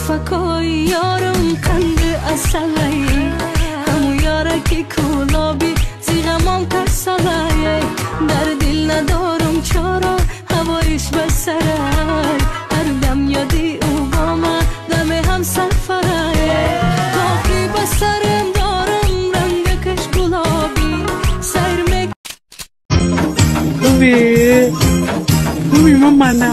Зулфакои ёрам қанди асалай, ҳаму ёра ки кӯлоби зи ғамом касалай. Дар дил надорам чора, ҳавоиш ба сарай. Ҳар дам ёди ӯ бо ман, даме ҳамсафарай. Тоқи ба сарам дорам рангакаш гулобӣ, сайр мек Хуби хуби мамана.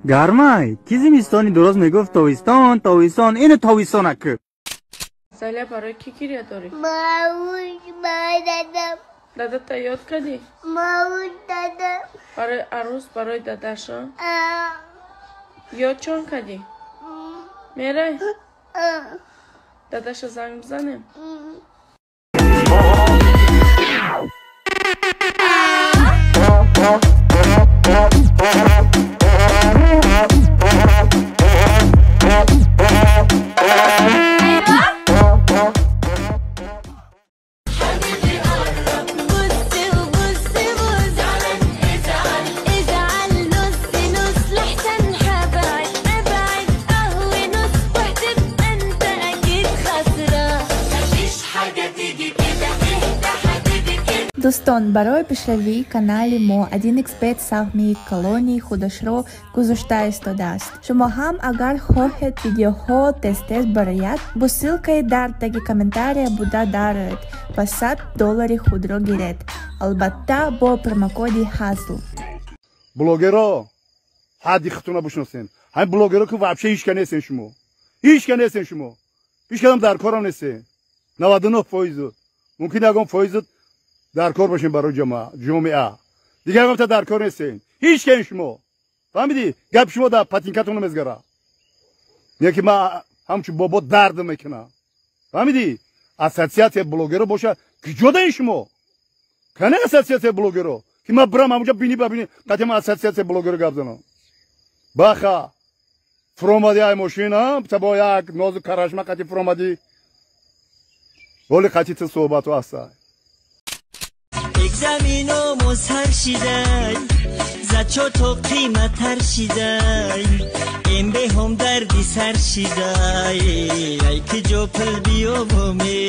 Гармай, ки зимистони дуроз мегуфт тобистон, тобистон, ину тобистон ак. Саля, барои кӣ гиря дорӣ? Мауш, дадам. Дадата ёд кардӣ? Мауш, дадам. Барои арӯс, барои дадаша? Ёд чон кардӣ? Мерай? Дадаша занг бизанем? Дӯстон, барои пешравии канали мо 1xBet саҳми калонии худашро гузошта истодааст. Шумо ҳам агар хоҳед видеоҳо тез-тез барояд, бо ссылкаи дар таги комментария буда дароед ва $100 худро гиред. Албатта бо промокоди ҳазл. Блогеро ҳадди худтона бишносен. Ҳамин блогеро ки вообще ҳичка нестен шумо. Ҳичка нестен шумо. Ҳичкадам дар корам нестен. 99% мумкин ягон фоизот дар кор бошем барои ҷомеа. Дигар ягонта дар кор нестен. Ҳеҷ кем шумо. Фаҳмидӣ? Гапи шумо дар патинкатон намезгара. Не ки ман ҳамчун бобо дард мекунам. Фаҳмидӣ? Ассотсиатсия блогеро боша, куҷо даин шумо? Кане ассотсиатсия блогеро? Ки ман бирам ҳамунҷа бини ба бини, қатъи ман ассотсиатсия блогеро гап занам. Баха, фуромадӣ ай мошина, бо як нозу карашма қатъи фуромадӣ. Ҳоли қатъи ту суҳбату ҳастай. Экзаменому сар шидай, зачёто қиматтар шидай, эмбеҳом дарди сар шидай, ай киҷо пул биёбоме.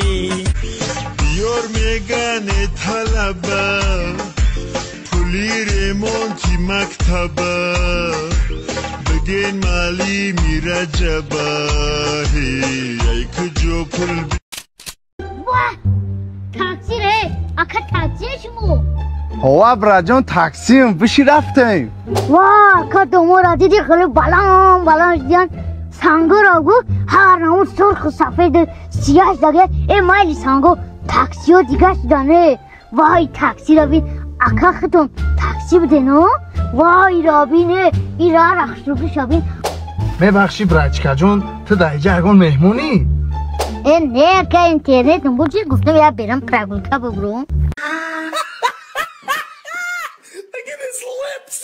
Ёр мегане талаба, пули ремонти мактаба, биген маълими Раҷаба, ай киҷо пул. Таксире, ака такси шумо. Ҳова браҷон, таксим биши рафтем. Ва, ака домора диди хеле баланд баланд шудиян. Сангора гу ҳар намуд сурху сафеду сияш даге. Э майли санго таксиё дига шудане. Вай таксиро бин, ака худтон такси будено. Вай ро бине, ира рахшругиша бин. Мебахши брачкаҷон, ту дар иҷа ягон меҳмонӣ? Э не, ака интернет набуд, чи гуфтам я берам прогулка бубурам. Look at his lips.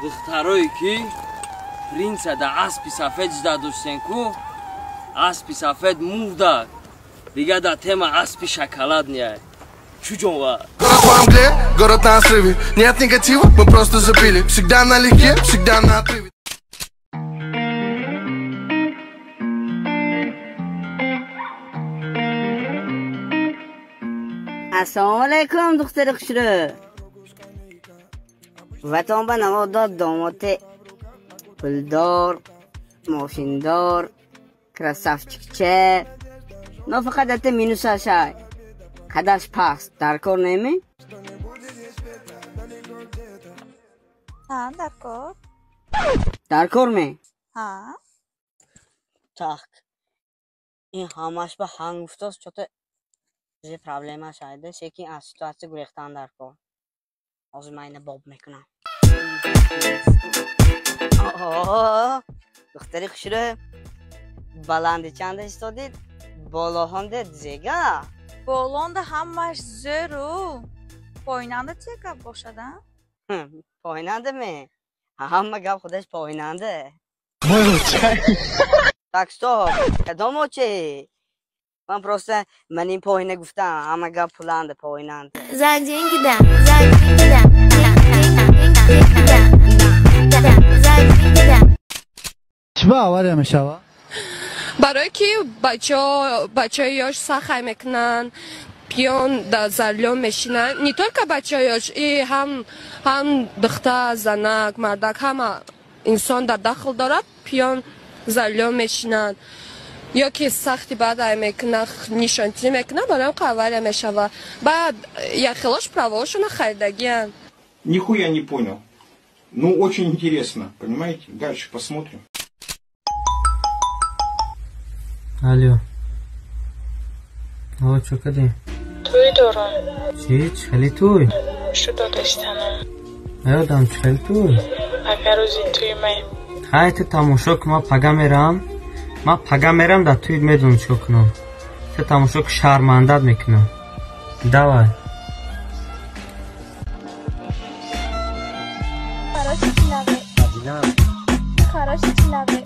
Духтарое ки принца да аспи сафед жда доштен ку, аспи сафед мурда. Дига да тема аспи шоколад неай. Чуҷон ва. Город во мгле, город на срыве. Нет негатива, мы просто забили. Всегда налегке, всегда на отрыве. Ассалому алайкум, духтари хушрӯ. Ватон ба наво дод домоти пулдор, мошиндор, красавчикче. Но фақат ата минусашай. Қадаш паст, дар кор неми? Ҳа, дар кор. Дар кор ме? Ҳа. Так. Ин ҳамаш ба ҳанг гуфтост, чото зе проблема шайда, секин аз ситуация гурехтан дар кор. Ҳозир ман ина боб мекунам. Духтари хушрӯ, баланди чанда истодид? Болоҳонде зега? Болонда ҳамаш зӯру. Поинанда чӣ гап бошад, а? Поинанда ме? Ҳама гап худаш поинанда. Так, стоп. Кадом очи? Ман просто ман ин поина гуфтам, ҳама гап пуланда, поинанда. За деньги, да, за деньги, да, да, за деньги, да. Чӣ ба авария мешава? Барое ки бачаҳои ёш сахай мекунанд, пиён дар зарлён мешинанд. Не только бачаҳои ёш, и ҳам духтар, занак, мардак, ҳама инсон дар дахл дорад, пиён зарлён мешинанд. Ё ки сахти баъд ай мекунанд, нишонтӣ мекунанд, барои ҳам авария мешавад. Баъд яхелош правоошона харидагиянд. Нихуя не понял. Ну, очень интересно, понимаете? Дальше посмотрим. Алло. Алло, чӣ кардӣ? Тӯй дорам. Чӣ? Чӣ хеле тӯй? Шудо доштанам. Наёдам, чӣ хеле тӯй? Агар рӯзи тӯи май. Ҳай, ту тамошо кун, ман пага мерам. Ман пага мерам, дар тӯй медонам чӣ кунам. Ту тамошо ку, шармандат мекунам. Давай.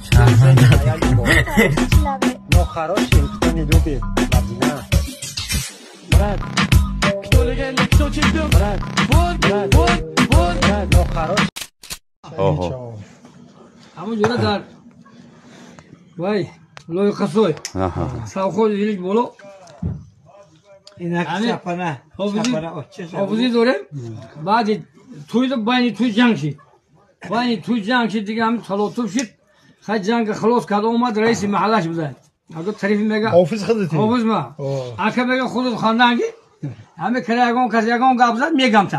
Шармандат мекунам. Но хороший, кто не любит, Мадина. Брат, кто легенда, кто чемпион? Брат, вот, брат, вот, вот. Брат, но хороший. Ого. Ҳамон ҷора дар вай лоиқасой совхоз илик боло ҳофизӣ дорем. Баъди тӯй байни тӯй ҷанг шид, байни тӯй ҷанг шид, дига ҳамин талотуб шид. Хай ҷанга халос кард, омад раиси маҳаллаш буда. Аго тарифи мега ҳофиз худати? Ҳофиз ма. Ака мега худат хонданги? Ҳаме кара ягон кас ягон гап зад мегам та.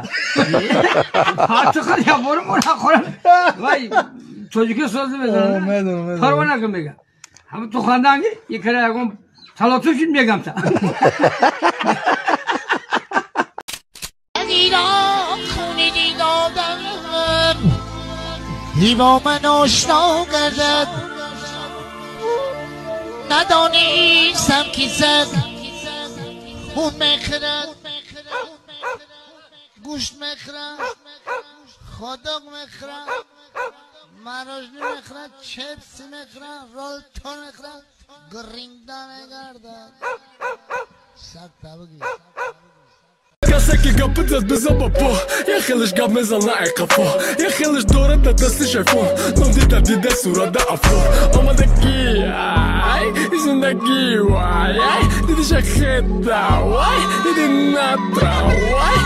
Ҳар ту хад я борум ура хӯрам. Вай тоҷикӣ соз намедонам. Медонам. Парво накун мега. Ҳама ту хонданги, як кара ягон талотуб шид мегам та. با من آشنا گردد ندانستم که زد خون میخرد گوشت میخرد خوداق میخرد مراجنی میخرد چپس میخرد رولتون میخرد گرینده میگردد سگ تبگی Касе ки гапи зад бизан ба по, як хелеш гап мезана ай қафо, як хелеш дорад дар дасти айфон, ном дида дида сурата афо омадаки ай зиндагӣ вай ай диди шахеда вай диди натра вай.